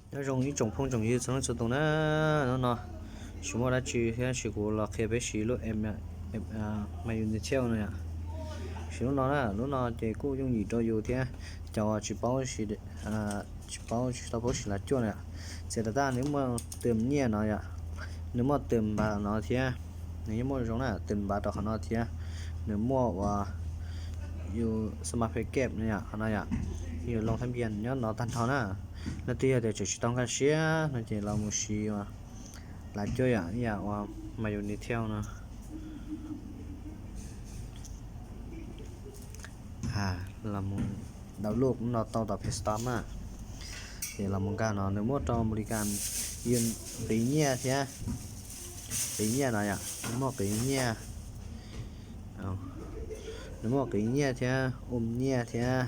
Nyob zoo ib tsoom phooj tsoom ywg txhua leej txhua tus na, hnub no tsis muaj dab tsi thiab, sis kuv los qhia peb siv lub Mayunitel no yom. Siv lub no na, lub no ces kuj yooj yim rau yus thiab, cov uas tsis paub, tsis paub, tsis tau paub siv lav cuaj na yom. Txiav tas tas nws muaj tws nyiaj no yom, nws muaj tws npav no thiab, nws yeej muaj zoo na, tws npav rau qhov no thiab, nws muaj uas yus smart package no yom, qhov no yom, yus loo thab npias nyob no tag nrho na. Leej twg yog tias tseem tsis tau nkag siab no ces los mus siv uas lav cuaj yom, ib yam uas Mayunitel no. Los mus download no tau tom Play Store na, ces los mus nkag no nws muaj rau Amelikas qiv nyiaj thiab, qiv nyiaj no yom, nws muaj qiv nyiaj, nws muaj qiv nyiaj thiab, um nyiaj thiab,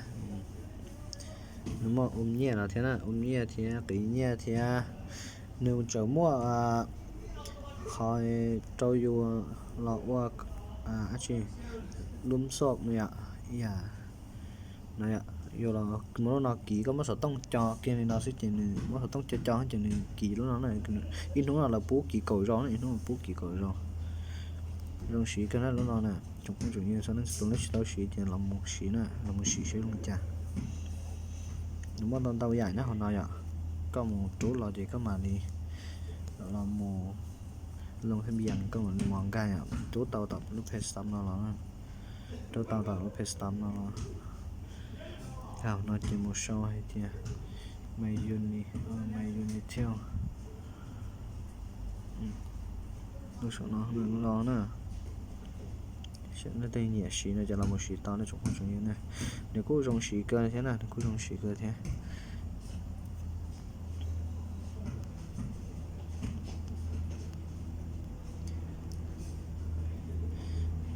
nws muaj um nyiaj no thiab na, um nyiaj thiab, qiv nyiaj thiab. Nws tseem muaj qhov rau yus los ua dab tsi, lub xoj no yom, ib yam no, yus los muab lub no kiv, koj muab xov tooj co kiag li no xwb ces nws muab xov tooj co co ces nws kiv lub no na. Ib hnub no lawv pub kiv kaum zaus na, ib hnub pub kiv kaum zaus. Zoo siv kawg na lub no na, tsoom phooj tsoom ywg txhua leej txhua tus, leej tsis tau siv ces los mus siv na, los mus siv saib zoo li cas. Nws muaj ntau ntau yam nyob hauv no yom, koj mus rub los ces koj mam li los mus loo thab npias, koj mam li mus nkag yom, rub tau tom lub Play Store no los, rub tau tom lub Play Store no los. Hauv no ces mus sau hais tias Mayuni, Mayunitel. Lub saum no los na. Leej twg nyiam siv no ces los mus siv tau na tsoom phooj tsoom ywg na. Nws kuj zoo siv kawg thiab na, nws kuj zoo siv kawg thiab.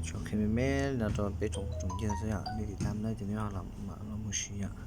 Tsuas qhia me me no rau peb tsoom phooj tsoom ywg xwb yom, nej tiv tam no ces nej mam los mus siv yom.